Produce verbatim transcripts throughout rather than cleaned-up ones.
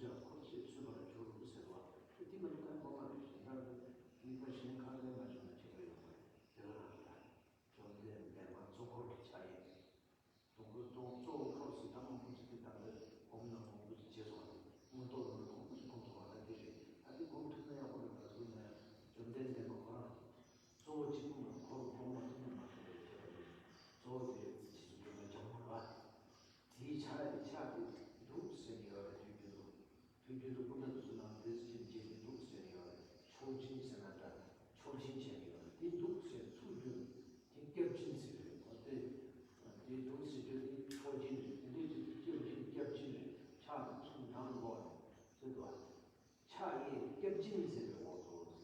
ལ་འཁོར་ཞེས་ཚུད་པར་འགྱུར་རོ་ཟེར་བ། དེ་མ་ཡིན་ཁ་འཁོར་བ་དེ་ཞིག་ད་དམིགས་པ་གཞན་གང་ལས་མ་བྱུང་བ་ཅིག་ཡོད་པ་དེ་ལ་རང་ལ། བཅོམ་ལྡན་འདས་མ་གཙོ་འཁོར་གྱི་ཆ་ཡིན། དུང་གི་དུང་གཙོ་བོ་འཁོར་ཟེར་ཐ་མ་མུ་ཅི་དེ་དག་ལས་སྒོམ་ན་མང་པོ་ཅིག་བྱེད་སོང་བ་དེ་མུ་ཏོག་ནང་མང་པོ་ཅིག་སྒོམ་སོང་བ་ད་དེ་རེད། ཨ་དེ་སྒོམ་ཐུབ་ན་ཡག་པོ་རེད། ད་གཟུགས་ན་ཡང་བཅོམ་ལྡན་འདས་མ་ཁོ་རང་གཙོ་བོ་གཅིག་པུ་མ་འཁོར་སྒོམ་མ་ཐུབ་ན་མ་ཐུབ་པའི་ཁྱད་པར་རེད། གཙོ་བོ་དེ་རྗེ་བཙུན་སྒྲོལ་མ་འཇམ་དཔལ་བ། དེའི་ཕྱག་དེ་ཕྱག་དེ་འདུག་ཟེར་ནས་ཡོད་རེད། དུས་རྒྱུན་དུ། དུས་རྒྱུན་དུ་སྐུ་འདྲ་དུ་སུ་ལ་དེ་ཟེར་གྱིན་བྱས་ཏེ་འདུག་ཟེར་ནས་ཡོད་རེད། མཆོག་སྦྱིན་ཟེར་ན་འདྲ། མཆོག་སྦྱིན་བྱས་ནས་ཡོད་རེད། དེ་འདུག་ཟེར་ཚུར་བསྒྱུར་དེ་སྐྱབས་སྦྱིན་ཟེར་རེད། འོ་དེ་དེ་འདུག་ཟེར་རྒྱུ་དེ་མཆོག་སྦྱིན་རེད། དེ་འདྲའི་དུས་དུ་སྐྱབས་སྦྱིན་སྐྱབས་སྦྱིན་རེད། ཕྱག་དེ་ཚུར་ནང་ལོག་རེད་ཟེར་འདུག་ཨ། ཕྱག་གཡས་སྐྱབས་སྦྱིན་ཟེར་བའི་འོག་ཏུ་ཟེར།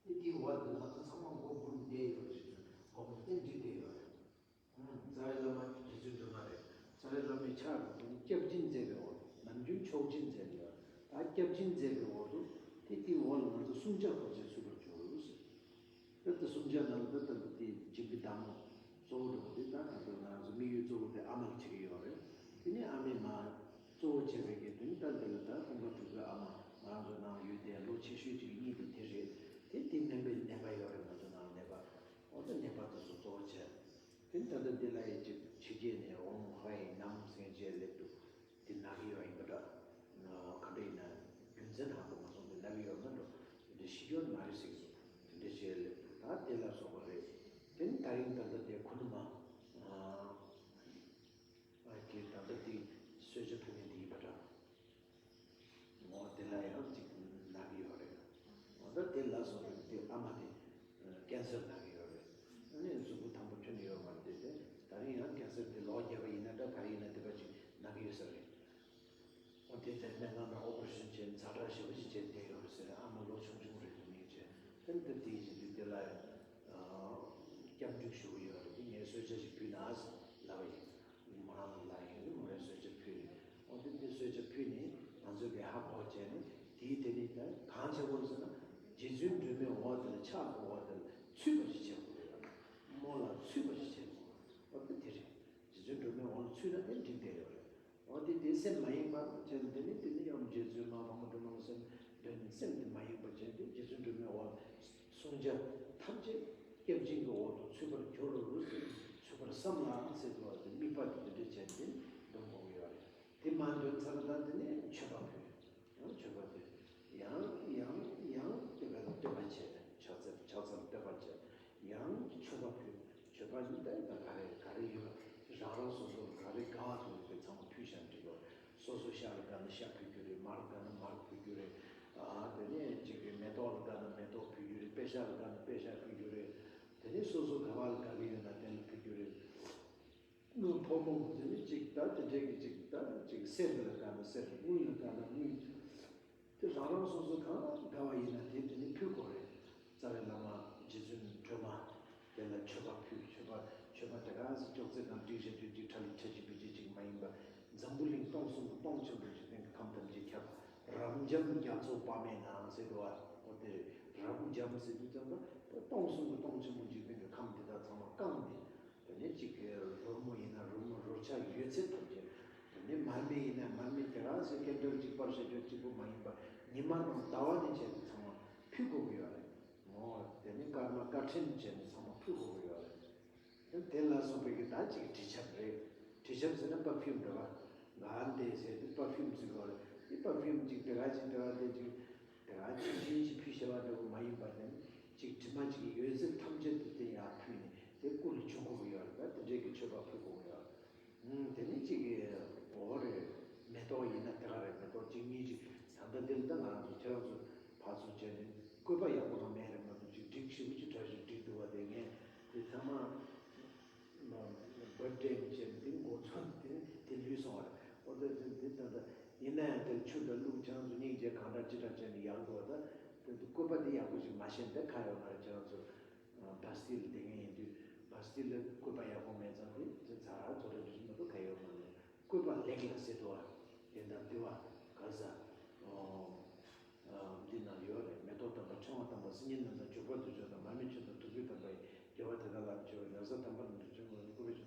དེ་དེའི་འོག་ཏུ་ང་ཚོ་ཚང་མ་མགོ་སྒུར་བསྡད་ཡོད་རེད། སྒོམ་རྟེན་འབྲི་བསྡད་ཡོད་རེད། རྩ་བའི་བླ་མ་རྗེ་བཙུན་སྒྲོལ་མ་རེད། རྩ་བའི་བླ་མའི་ཕྱག་རུ་དེ་ནི་སྐྱབས་སྦྱིན་མཛད་པའི་འོག་ནམ་རྒྱུན་མཆོག་སྦྱིན་མཛད་པའི་འོག་ད་སྐྱབས་སྦྱིན་མཛད་པའི་འོག་ཏུ་དེ་དེའི་འོག་ལ་ང་ཚོ་བསྲུང་བྱ་འཁོར་བཅས་ཚུད་པར་འགྱུར་ཟེར། ད་ལྟ་བསྲུང་བྱ་ནང་ལ་ད་ལྟ་དེ་སྦྱིན་པའི་གདམས་ངག་གཙོ་བོ་འགྲོ་བ་དེ་ད་ང་ཚོ་ང་ཚོ་དམིགས་ཡུལ་གཙོ་བོ་དེ་ཨ་མ་ལ་བྱེད་ཀྱི་ཡོད་རེད། དེ་ནི་ཨ་མའི་མ་གཙོ་བོ་བྱས་པའི་གི་དོན་ད་འདི་ལ་ད་ཀུན་དགའ་སྤྲུལ་སྐུའི་ཨ་མ་ང་རང་ཚོ་ནང་ཡོད་དེ་ལོ་ཆེ་ཤོས་ཅིག་གཉིས་དེ་དེ་རེད། དེ་དེ་སྨན་པའི་ནད་པ་ཡོད་རེད། ང་ཚོ་ནང་ནད་པ་འོ་ད་ནད་པ་དེ་ཚོ་གཙོ་བོ་བྱས། དེ་ནི་ད་ལྟ་འདི་ལ་ཡི་ཅིག་ཕྱི་རྒྱལ་ནས་འོང་ཧའི་ནམ་སེང་རྗེས་སླེབས་འདུག་དེ་ན་གི་ཡོད་ཡིན་པ་འདྲ། ག་འདྲ་ཡིན་ན་རྒྱུ་མཚན་ཧ་གོ་མ་སོང་། དེ་ན་གི་ཡོད་མ་འགྲོ། དེ་ཤི་རྒྱུ་མ་རེད་ཟེར་གི་འདུག་དེ་འདྲ་བྱས་སླེབས་འདུག་ད་དེ་ལ་སོགས་པ་རེད། དེ་ནི་ད་རིང་ད་ལྟ་དེ་ཁོ་ནུ་མ། ཨ་ཀྱེ་ད་ལྟ་དེ་གསོལ་ཇ་ཕུལ་མཁན་དེ་ཡིན་པ་འདྲ། ངོ་དེ་ལ་ཡང་ཅིག་ན་གི་ཡོད་རེད། ངོ་ད་དེ་ལ་སོགས་པའི་དེ་ཨ་མ་དེ་ཀན་སར་ན་གི་ཡོད་རེད། ཨ་ནི་གཟུགས་པོ་ཐང་པོ་ཁྱོན་ནས་ཡོད་མ་རེད་དེ། དེ་ད་རིང་ཡང་ཀན་སར་དེ་ལོག་རྒྱབ་པ་ཡིན་ན་འདྲ། ག་རེ་ཡིན་ན་དེ་པ་ཅིག་ན་གི་ཡོད་ས་རེད། འོ་དེ་ཚེ་སྨན་ཁང་ནང་ཨོ་པ་རེ་ཤན་བྱས་ཛ་དྲག་ཞེ་པོ་ཅིག་བྱས་བསྡད་ཡོད་རེད་ཟེར། ཨ་མ་ལོ་ཆུང་ཆུང་རེད་འདུག་མི་བྱས། དེ་འདི་དེ་ཡིན་དུས་དེ་ལ་སྐྱབས་འཇུག་ཞུ་གི་ཡོད་རེད། དེ་ངས་གསོལ་ཇ་ཞིག་ཕུལ་ན་ཟེར་ལབ་པ་ཡིན། མོ་རང་ལ་ཡིན་མོ་རང་གསོལ་ཇ་ཕུལ་རེད། འོ་དེ་འདི་གསོལ་ཇ་ཕུལ་ནས་ང་ཚོས་དེ་ཧ་གོ་བྱས་ནས་དེའི་དེ་ནི་ད་གང་བྱེད་དགོས་ཟེར་ན། རྗེ་བཙུན་སྒྲོལ་མའི་འོག་དེ་ལ་ཕྱག་གི་འོག་དེ་ལ་ཚུད་པ་ཞིག་བྱེད་དགོས་རེད། མོ་ལ་ཚུད་པ་ཞིག་བྱེད་དགོས། འོ་དེ་དེ་རེད། རྗེ་བཙུན་སྒྲོལ་མའི་འོག་ལ་ཚུད་ན་དེ་འགྲིག་བསྡད་ཡོད་རེད། འོ་དེ་དེ་སེམས་མ་ཡེངས་པ་བྱས་ནས་དེ་ནི་དེ་ནི་ཡང་རྗེ་བཙུན་མ་འཕགས་མ་སྒྲོལ་མ་ལ་སེམས་འདྲེན་ནས་སེམས་དེ་མ་ཡེངས་པ་བྱས་ཏེ་རྗེ་བཙུན་སྒྲོལ་མའི་འོག་བསྲུང་བྱ་ཐམས་ཅད་སྐྱབས་སྦྱིན་གྱི་འོག་ཏུ་ཚུད་པར་གྱུར་རོ་ཟེར། ཚུད་པར་བསམ་ལ་ཟེར་བ་དེ་དམིགས་པ་དེ་དེ་འདྲ་བྱས་ཏེ་འདོན་དགོས་ཀྱི་ཡོད་རེད། དེ་མ་འདོན་ཚར་ད་དེ་ནས་མཆོད་པ་ཕུལ། ཡང་མཆོད་པ་དེ་ཡང་ཡང་ཡང་བསྟོད་པ་བསྟོད་པ་བྱས། ཕྱག་འཚལ་ཕྱག་འཚལ་བསྟོད་པ་བྱས། ཡང་མཆོད་པ་ཕུལ། མཆོད་པ་ནི་ད་ད་ག་རེ་ག་རེ་ཡོད་རང་རང་སོ་སོ་ག་རེ་དགའ་བ་དང་དེ་ཚང་མ་ཕུལ་བཞག་འགྲིག་གོ། སོ་སོ་ཤ་ལ་དགའ་ན་ཤ་ཕུལ་རྒྱུ་རེད། མར་དགའ་ན་མར་ཕུལ་རྒྱུ་རེད། ཨ་དེ་ནས་ཅིག་མེ་ཏོག་ལ་དགའ་ན་མེ་ཏོག་ཕུལ་རྒྱུ་རེད། པད་ཤག་ལ་དགའ་ན་པད་ཤག་ཕུལ་རྒྱུ་རེད། དེ་ནས་སོ་སོ་ག་བ་ལ་དགའ་གི་ཡོད་ན་དེ་ལ་ཕུལ་རྒྱུ་རེད། ཕོ་མོ་དེ་ནི་གཅིག་ད་དེ་འདྲས་ཀྱི་གཅིག་ད་གཅིག་གསེར་དེ་ལ་དགའ་ན་གསེར། དངུལ་ལ་དགའ་ན་དངུལ། དེ་རང་རང་སོ་སོ་གང་དགའ་བ་ཡིན་ན་དེ་དེ་ནི་ཕུལ་དགོས་རེད། རྩ་བའི་བླ་མ་རྗེ་བཙུན་སྒྲོལ་མ་དེ་ལ་མཆོད་པ་ཕུལ། མཆོད་པ་མཆོད་པ་དེ་ག་ཟེ་ཅོག་ཙེ་གང་བསྒྲིགས་བཞག་རྒྱུ་གཅིག་ཁྲ་ལི་ཁྲ་ཅིག་བི་ཅི་ཅིག་མ་ཡིན་པ། འཛམ་བུ་གླིང་སྟོང་གསུམ་གྱི་སྟོང་ཆེན་པོ་འཇིག་རྟེན་གྱི་ཁམས་ཐམས་ཅད་ཁྱབ། རབ་འབྱམས་རྒྱ་མཚོ་དཔག་མེད་ན་ཟེར་དུ་བ་འོ་དེ་རེད། རབ་འབྱམས་ཟེར་དུས་ཙམ་པ་སྟོང་གསུམ་གྱི་སྟོང་ཆེན་པོ་འཇིག་རྟེན་གྱི་ཁམས་དེ་དག་ཚང་མ་བཀང་ནས། དེ་ནས་ཅིག་གི་རོལ་མོ་ཡིན་ན་རོལ་མོ་རོལ་ཆ་ཡོད་ཚད་ཐམས་ཅད། དེ་ནས་མར་མེ་ཡིན་ན་མར་མེ་དེ་རང་ཚོའི་སྐད་འགྲོལ་གཅིག་པར་བྱ་རྒྱུ་གཅིག་པུ་མ་ཡིན་པ་ཉི་མ་དང་ཟླ་བ་ནས་བྱས་ཏེ་ཚང་མ་ཕུལ་དགོས་ཀྱི་ཡོད་རེད། འོ་དེ་ནས་སྐར་མ་སྐར་ཕྲན་བྱས་ནས་ཚང་མ་ཕུལ་དགོས་ཀྱི་ཡོད་རེད། དེ་ལ་སོགས་པའི་གི་ད་ཅིག་དྲི་ཆབ་རེད། དྲི་ཆབ་ཟེར་ན་པར་ཕིའུམ་འདྲ་བ། ང་འདས་ཟེར་དུས་པར་ཕིའུམ་ཟེར་གོ་རེད། དེ་པར་ཕིའུམ་ཅིག་དེ་ག་ཅིག་དེ་ག་དེ་ཅིག་དེ་ག་ཅིག་ཤིན་ཅིག་ཕུལ་བྱ་བ་འདྲ་བོ་མ་ཡིན་པར་ནི། ཅིག་དྲི་མ་ཅིག་ཡོད་ཚད་ཐམས་ཅད་དུ་དེ་ཡར་ཕུལ་ནས་དེ་སྐུ་ལ་བྱུག་དགོས་ཀྱི་ཡོད་རེད། ད་དེ་འདྲའི་གི་མཆོད་པ་ཕུལ་དགོས་ཀྱི་ཡོད་རེད། ཨུམ། དེ་ནི་ཅིག་གི་འོ་རེད། མེ་ཏོག་ཡིན་ན་དེ་ག་རེད། མེ་ཏོག་གཅིག་གཉིས་ཅིག་ད་ལྟ་འདིར་ད་ང་རང་ཚོ་ཁྱེད་རང་ཚོ་ཕར་ཚུར་བྱས་ནས་བཀོད་པ་ཡག་པོ་གང་མེད་རེད་མ་གཏོགས་ཅིག་སྒྲིག་ཞིབ་ཅིག་གྲ་ཞིག་སྒྲིག་འདུག་བ། དེ་ངས་དེ་ཚང་མ་བར་འདྲེན་བྱས་ནས་དེ་མགོ་ཚོས་དེ་དེ་ལུས་སོང་བ་རེད། འོ་དེ་དེ་དེ་ད་ལྟ་ཡིན་ན་ཡང་དེ་ཆུ་དང་བླུགས་ཁྱེད་རང་ཚོ་སྙིང་རྗེ་གང་འདྲ་ཅི་འདྲ་བྱས་ནས་ཡག་འདུག་བ། ད་དེ་བཀོད་པ་དེ་ཡག་པོ་ཞིག་མ་ཤེས་ན་དེ་ཁ་ཡོད་མ་རེད། ཁྱེད་རང་ཚོ་བ་སི་ཊི་ལ་བསྡད་མཁན་ཡིན་དུས་བ་སི་ཊི་ལ་བཀོད་པ་ཡག་པོ་མེད་ཙང་དེ་དེ་ཚ་ར་ཚོ་རེ་འདྲ་ཞིག་མ་གཏོགས་ཁ་ཡོད་མ་རེད། བཀོད་པ་ལེགས་ལ་ཟེར་དུ་བ། དེ་འདྲ་འདི་བ་ག་ས། འདི་ན་ཡོད་རེད། མེ་ཏོག་དམ་པ་ཕྲེང་བ་དམ་པ་སིལ་སྙན་ནམ་དང་བྱུག་པ་དུ་མཆོག་དང་མར་མེ་མཆོག་དང་བདུག་སྤོས་དམ་པ་ཡི་དགེ་བ་དེ་དག་ལ་མཆོག་ཡང་ས་དམ་པ་རྣམས་ཀྱི་བྱུང་བ་ནི་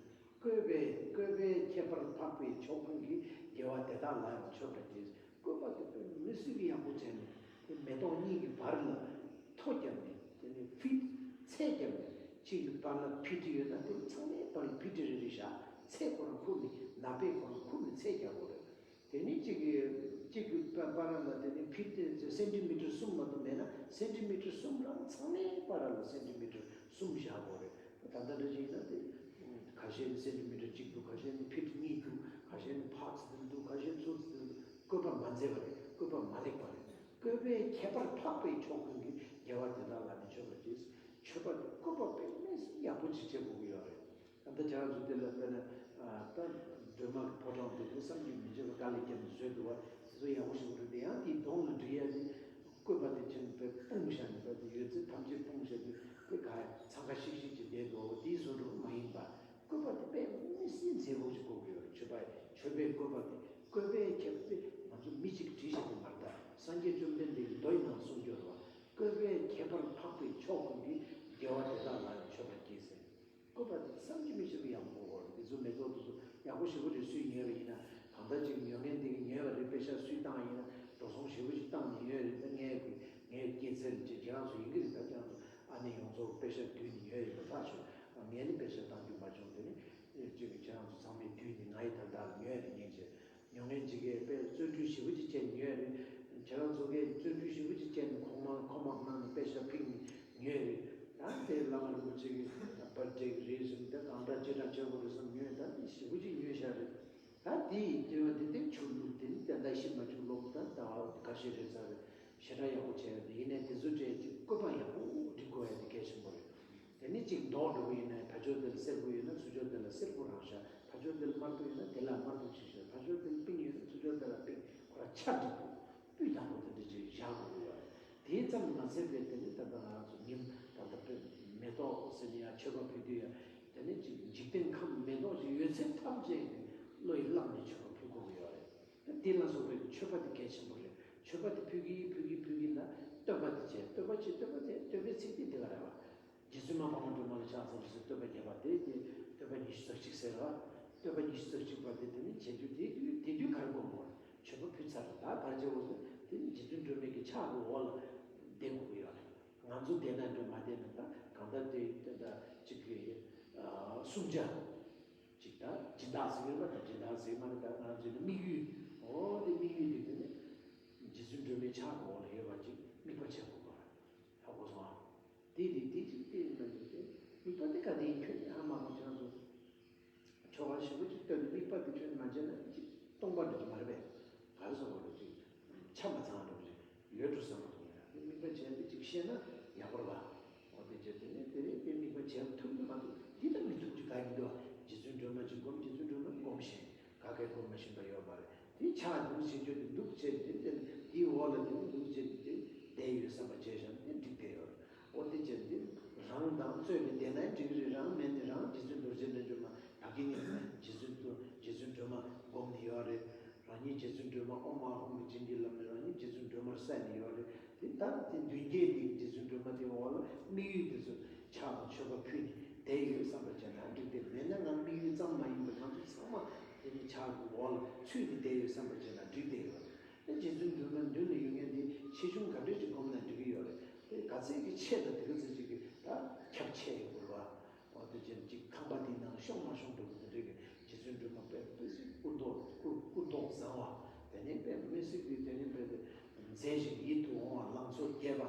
བཀོད་པའི་བཀོད་པའི་ཁྱད་པར་འཕགས་པའི་མཆོག་ཕུང་གི་དགེ་བ་དེ་དག་ལ་ཡང་མཆོད་པར་བགྱི། བཀོད་པ་དེ་དཔེ་མི་སྲིད་ཀྱི་ཡག་པོ་བྱས་ནས། དེ་མེ་ཏོག་གཉིས་ཀྱི་བར་ལ་ཐོ་བརྒྱབ་ནས། དེ་ནས་ཕིཊ་ཚད་བརྒྱབ་ནས། གཅིག་གི་བར་ལ་ཕིཊ་ཡོད་ན་དེ་ཚང་མའི་བར་ལ་ཕིཊ་རེ་རེ་བཞག་ཚད་ཁོ་རང་ཁུར་ནས། ནག་པས་ཁོ་རང་ཁུར་ནས་ཚད་རྒྱག་དགོས་རེད། དེ་ནས་གཅིག་གི་གཅིག་གི་བར་ལ་དེ་ནས་ཕིཊ་དེ་སེན་ཊི་མི་ཊར་གསུམ་མ་གཏོགས་མེད་ན། སེན་ཊི་མི་ཊར་གསུམ་རང་ཚང་མའི་བར་ལ་སེན་ཊི་མི་ཊར་གསུམ་བཞག་དགོས་རེད། ད་ལྟ་འདྲ་ཅིག་ཡིན་ན་དེ། ཁ་ཤས་ནི་སེན་ཊི་མི་ཊར་གཅིག་འདུག་ཁ་ཤས་ནི་ཕིཊ་གཉིས་འདུག་ཁ་ཤས་ནི་ཕར་ཚུར་འདུག་ཁ་ཤས་ཚུར་ཚུར་འདུག་བཀོད་པ་མ་མཛེས་པ་རེད། བཀོད་པ་མ་ལེགས་པ་རེད། བཀོད་པའི་ཁྱད་པར་འཕགས་པའི་མཆོག་ཀུན་གྱི། རྒྱལ་བ་དེ་དག་ལ་ནི་མཆོད་པར་གྱིས། མཆོད་པ་དེ་བཀོད་པ་དཔེ་མི་སྲིད་ཡག་པོ་ཅིག་བྱེད་དགོས་ཀྱི་ཡོད་རེད། ད་ལྟ་ཁྱེད་རང་ཚོ་དེ་ལ་དཔེར་ན། ད་སྒྲོལ་མ་གི་ཕོ་བྲང་དེ་དེ་བསམ་གྱིས་མི་ཁྱབ་པ་དཀའ་ལས་བརྒྱབ་ནས་བཟོས་འདུག་བ། དེ་ཚོ་ཡག་པོ་ཞིག་རེད། དེ་ཡང་དེའི་གདོང་ལ་འབྲི་ཡ་དེ། བཀོད་པ་དེ་ཁྱེད་ནི་དཔེ་སྤུངས་བཞག་ནས། དཔེ་དེ་ཡོད་ཚད་ཐམས་ཅད་སྤུངས་བཞག་དུས་དཔེ་ག་འཚང་ཁ་ཤིག་ཤིག་ཅིག་བསྡད་འདུག་དེའི་བཟོ་འདྲ་མ་ཡིན་པ། བཀོད་པ་དེ་དཔེ་མི་སྲིད་མཛེས་པོ་ཞིག་དགོས་ཀྱི་ཡོད་རེད། མཆོད་པ་མཆོད་པའི་བཀོད་པ་དེ། བཀོད་པའི་ཁྱད་པར་དེ་ང་ཚོ་མི་གཅིག་བྲིས་བཞག་གི་མ་རེད། ད་སངས་རྒྱས་བཅོམ་ལྡན་འདས་ཀྱི་མདོ་ཡི་ནང་གསུངས་ཡོད་རེད་བ། བཀོད་པའི་ཁྱད་པར་འཕགས་པའི་མཆོག་ཀུན་གྱི། རྒྱལ་བ་དེ་དག་ལ་ཡང་མཆོད་པར་གྱིས་ཟེར། བཀོད་པ་དེ་བསམ་གྱིས་མི་ཁྱབ་པའི་ཡག་པོ་དགོས་པ་རེད། འདི་ཚོ་མེ་ཏོག་དེ་ཚོ་ཡག་པོ་ཞེ་པོ་རེད། སུས་ཉོས་པ་ཡིན་ན། གང་ལྟར་ཅིག་ཉོ་མཁན་དེ་གིས་ཉོས་པ་རེད། པེ་ཤག་སུས་བཏང་བ་ཡིན་ན། འགྲོ་སོང་ཞེ་པོ་ཞིག་བཏང་ནས་ཉོས་རེད། ད་ངས་ངའི་སྐྱེད་ཚལ་ཅིག་ཁྱེད་རང་ཚོ་ཡིན་གྱི་རེད། ད་ཁྱེད་རང་ཚོ་ཨ་ནེ་ཡོངས་རྫོགས་པེ་ཤག་བསྡུས་ནས་ཉོས་ཡོད་པ་ཐག་ཆོད། ངས་ནི་པེ་ཤག་བཏང་རྒྱུ་མ་བྱུང་། དེ་ནི་ཅིག་ཁྱེད་རང་ཚོ་ཚང་མས་བསྡུས་ནས་ང་ཡི་ད་ལྟ་ལ་ཉོས་རེད། ཉན་བྱས། ཉོ་མཁན་ཅིག་གིས་དཔེ་བརྩོན་འགྲུས་ཞེ་པོ་ཅིག་བྱས་ནས་ཉོས་རེད། ཁྱེད་རང་ཚོ་གིས་བརྩོན་འགྲུས་ཞེ་པོ་ཅིག་བྱས་ནས་ཁོག་མ་ཁོག་མ་གནང་ནས་པེ་ཤག་ཕུད་ནས་ཉོས་རེད། ད་དེ་བླ་མ་རིན་པོ་ཆེ་གིས་བར་ཌེ་གི་རེད་བསམ། དེ་གང་འདྲ་ཅི་འདྲ་བྱེད་དགོས་རེད་བསམ་ཉོས། ད་དེ་ཞེ་པོ་ཅིག་ཉོས་བཞག་རེད། ད་དེ་ཡི་དེ་བ་དེ་དེ་ཆུ་བླུགས། དེ་ནི་དེ་འདྲ་ཤི་མ་བཅུག་ལོག་ད་ཟླ་བ་འགའ་ཤས་རེད་ཟེར་རེད། ཞེ་དྲག་ཡག་པོ་བྱས་ཡོད། དེ་ཡིན་ནའི་དེ་ཚོ་སྤྲད་ཅིག་བཀོད་པ་ཡག་པོ་སྒྲིག་དགོས་ཡ་དེ་གལ་ཆེན་པོ་རེད། དེ་ནས་གཅིག་མདོག་འགྲོ་གི་ཡིན་ན། ཕར་ཕྱོགས་དེ་ལ་སེར་པོ་ཡོད་ན་ཚུར་ཕྱོགས་དེ་ལ་སེར་པོ་རང་བཞག་ཕར་ཕྱོགས་དེ་ལ་དམར་པོ་ཡོད་ན་དེ་ལ་དམར་པོ་ཅིག་བཞག་ཕར་ཕྱོགས་དེ་ལ་པིང་ཡོད་ན་ཚུར་ཕྱོགས་དེ་ལ་པིང་ཁོ་རང་ཆ་འགྲིག་པོ་སྤུས་དག་པོ་དེ་འདྲ་ཅིག་བཞག་དགོས་ཀྱི་ཡོད་རེད། དེ་ཙམ་མ་ཟད་པའི་དེ་ནི་ད་ལྟ་ང་རང་ཚོ་ཉིམ་ད་ལྟ་དཔེ་མེ་ཏོག་ཟེར་ནས་ཡང་མཆོད་པ་ཕུལ་དུས་ཡང་། དེ་ནི་ཅིག་འཇིག་རྟེན་ཁམས་མེ་ཏོག་ཅིག་ཡོད་ཚད་ཐམས་ཅད་ཀྱི་བློ་ཡིས་བླངས་ནས་མཆོད་པ་ཕུལ་དགོས་ཀྱི་ཡོད་རེད། དེ་ལ་སོགས་པའི་མཆོད་པ་དེ་གལ་ཆེན་པོ་རེད། མཆོད་པ་དེ་ཕུལ་གྱིན་ཕུལ་གྱིན་ཕུལ་གྱིན་ལ་བསྟོད་པ་དེ་བྱས། བསྟོད་པ་བྱས། བསྟོད་པ་དེ་བསྟོད་པའི་ཚིག་དེ་དེ་ག་རེད་བ། རྗེ་བཙུན་མ་འཕགས་མ་སྒྲོལ་མ་ལ་ཕྱག་འཚལ་ལོ་ཟེར་བསྟོད་པ་རྒྱས་པ་དེ། དེ་བསྟོད་པ་ཉི་ཤུ་རྩ་གཅིག་ཟེར་བ། བསྟོད་པ་ཉི་ཤུ་རྩ་གཅིག་པ་དེ་དེ་ནི་བྱེད་དུས་དེ་དུས་དེ་དུས་ག་རེ་སྒོམ་དགོས། མཆོད་པ་ཕུལ་ཚར་ད་ག་རེ་བྱེད་དགོས་ཟེར། དེ་ནི་རྗེ་བཙུན་སྒྲོལ་མའི་གི་ཕྱག་གི་འོག་ལ་བསྡད་དགོས་ཀྱི་ཡོད་རེད། ང་ཚོ་བསྡད་ན་འདྲ་མ་བསྡད་ན་ད་གང་ལྟར་དེ་དེ་ད་གཅིག་གི་ཨ་སུམ་བརྒྱ། ཅིག་ད་སྦྱིན་བདག་ཟེར་གྱི་རེད་པ། ད་སྦྱིན་བདག་ཟེར་མ་རེད། ད་ང་ཚོའི་དམིགས་ཡུལ། འོ་དེ་དམིགས་ཡུལ་དེ་དེ་ནི་རྗེ་བཙུན་སྒྲོལ་མའི་ཕྱག་གི་འོག་ལ་ཡོད་པ་ཅིག་དམིགས་པ་བྱེད་དགོས་པ། ཧ་གོ་སོང་ཨ། དེ་དེ་དེ་ཅིག་དེ་ཡིན་པ་ཅིག་དེ་དམིགས་པ་དེ་ག་དེ་ཡིན་ཁྱོད་ནི་ཧ་མ་གོ། ཁྱེད་རང་ཚོ་ཆོ་ག་ཞེ་པོ་ཅིག་བཏོན་ནས་དམིགས་པ་དེ་ཁྱོད་ནི་མ་བྱས་ན་ཅིག་སྟོང་པ་འགྲོ་གི་མ་རེད་པས། ག་རེ་ཟེར་དགོས་རེད། ཅིག་ཆ་མ་ཚང་འགྲོ་གི་རེད། ཡོད་འགྲོ་བསམ་པ་དང་། དམིགས་པ་བྱས་ཏེ་ཅིག་ཤེས་ན་ཡག་པོ་རེད་པ། འོ་དེ་བྱས་དེ་ནས་དེ་རིང་དེ་དམིགས་པ་བྱས་ཐུབ་ནི་མ་ཐུབ། འདི་ལ་མི་ཐུབ་ཀྱི་ག་ཡིན་འདུག་རྗེ་བཙུན་སྒྲོལ་མ་ཅིག་སྒོམ། རྗེ་བཙུན་སྒྲོལ་མ་སྒོམ་ཞིང་ག་གེ་སྒོམ་མ་ཤེས་པ་ཡོད་མ་རེད། དེ་ཕྱག་འདུག་བྱེད་རྒྱུ་དེ་འདུག་བྱས་ཏེ་དེ་དེའི་འོག་ལ་དེ་ནི་འདུག་བྱས་ཏེ་བསྡད་ཡོད་བསམ་པ་བྱས་བཞག་ན་དེ་འགྲིག་བསྡད་ཡོད་རེད། འོ་དེ་བྱས་ཏེ་རང་དང་རྩོད་ནས་བསྡད་ན་འགྲིག་གི་རེད། རང་མེད་ནས་རང་རྗེ་བཙུན་རྡོ་རྗེ་རྣལ་འབྱོར་མ་ད་གིན་ནས་རྗེ་བཙུན་རྗེ་བཙུན་སྒྲོལ་མ་སྒོམ་ནས་ཡོད་རེད། རང་ཉིད་རྗེ་བཙུན་སྒྲོལ་མ་ཨོཾ་ཨཱཿཧཱུྃ་གི་བྱིན་གྱིས་བརླབས་ནས་རང་ཉིད་རྗེ་བཙུན་སྒྲོལ་མར་གསལ་ནས་ཡོད་རེད། དེ་ལྟར་དེ་མདུན་བསྐྱེད་དེ་རྗེ་བཙུན་སྒྲོལ་མ་དེའི་འོག་ལ་དམིགས་ཡུལ་དེ་ཚོ་ཕྱག་དང་མཆོད་པ་ཕུལ་ནས་བསྡད་ཡོད་བསམ་པ་བྱས་ན་འགྲིག་སྟེ། མེད་ན་ང་དམིགས་ཡུལ་ཙམ་མ་ཡིན་པར་ང་ཚོ་ཚང་མ་དེ་ནི་ཕྱག་གི་འོག་ལ་ཚུད་ནས་བསྡད་ཡོད་བསམ་པ་བྱས་ན་འགྲིག་བསྡད་ཡོད་རེད། དེ་རྗེ་བཙུན་སྒྲོལ་མ་མདུན་ལ་ཡོད་མཁན་དེ་ཆེ་ཆུང་ག་འདྲ་ཅིག་སྒོམ་ན་འགྲིག་གི་ཡོད་རེད། དེ་ག་ཚད་ཀྱི་ཆེ་ན་དེ་ག་ཚད་ཅིག་གི་ད་ཁྱབ་ཆེ་ཡོད་དགོས་རེད་བ། འོ་དེ་བཞིན་ཅིག་ཁང་པ་དེའི་ནང་ཤོང་མ་ཤོང་འགྲོ་གི་དེ་འདྲ་གི་རྗེ་བཙུན་སྒྲོལ་མ་དཔེ་དཔེ་སྲིད་སྐུ་མདོག་སྐུ་སྐུ་མདོག་བཟང་བ། དེ་ནས་དཔེ་མི་སྲིད་ཀྱི་དེ་ནས་དཔེ་དེ་མཛེས་ཤིང་ཡིད་དུ་འོང་བ། ལང་ཚོ་རྒྱས་པ།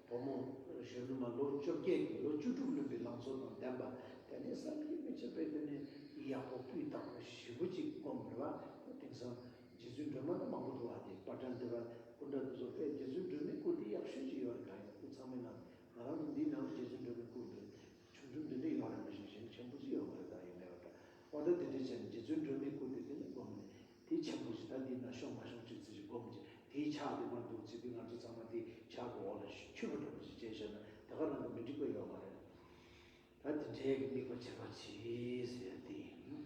བུ་མོ་གཞོན་ནུ་མ་ལོ་བཅོ་བརྒྱད་ཀྱི་ལོ་བཅུ་དྲུག་ལོན་པའི་ལང་ཚོ་དང་ལྡན་པ། དེ་ནས་བསམ་གྱིས་མི་ཁྱབ་པའི་དེ་ནས་ཡག་པོ་སྤུས་དག་པོ་ཞེ་པོ་ཅིག་སྒོམ་རེད་བ། དེང་སང་རྗེ་བཙུན་སྒྲོལ་མ་ནི་མང་པོ་འདུག་བ། དེ་པར་སྐྲུན་འདི་བ་སྐུ་འདྲ་དེ་ཚོ་དཔེ་རྗེ་བཙུན་སྒྲོལ་མའི་སྐུ་དེ་ཡག་ཤོས་ཅིག་ཡོད་རེད། ད་ཡང་སྐུ་ཚང་མའི་ནང་ང་རང་ཚོ་འདིའི་ནང་རྗེ་བཙུན་སྒྲོལ་མའི་སྐུ་འདི་ཆུང་ཆུང་འདི་འདྲ་ཡོད་རེད། མ་གཞི་གཞན་ཆེན་པོ་ཅིག་ཡོད་མ་རེད། ད་ཡིན་ནའི་བ་ད་འོ་ད་དེ་འདྲ་བྱས་ནས་རྗེ་བཙུན་སྒྲོལ་མའི་སྐུ་དེ་དེ་ནི་སྒོམ་ནས་དེ་ཆེན་པོ་ཞིག་ད་འདིའི་ནང་ཤོང་མ་ཤོང་ཅིག་ཙི་ཞིག་སྒོམ་ཅིག་དེའི་ཕྱག་དེ་མར་འདུག་ཅིག་དེ་ང་ཚོ་ཚང་མ་དེའི་ཕྱག་གི་འོག་ལ་མཆོད་པ་འདྲ་པོ་ཞིག་བྱས་བཞག་ན་དེ་ག་རང་གི་མི་འགྲིག་པ་ཡོད་མ་རེད། ད་དེ་འདྲའི་གི་དམིགས་པ་བྱེད་པ་གྱིས་ཟེར་ཡ་དེ་ཡིན།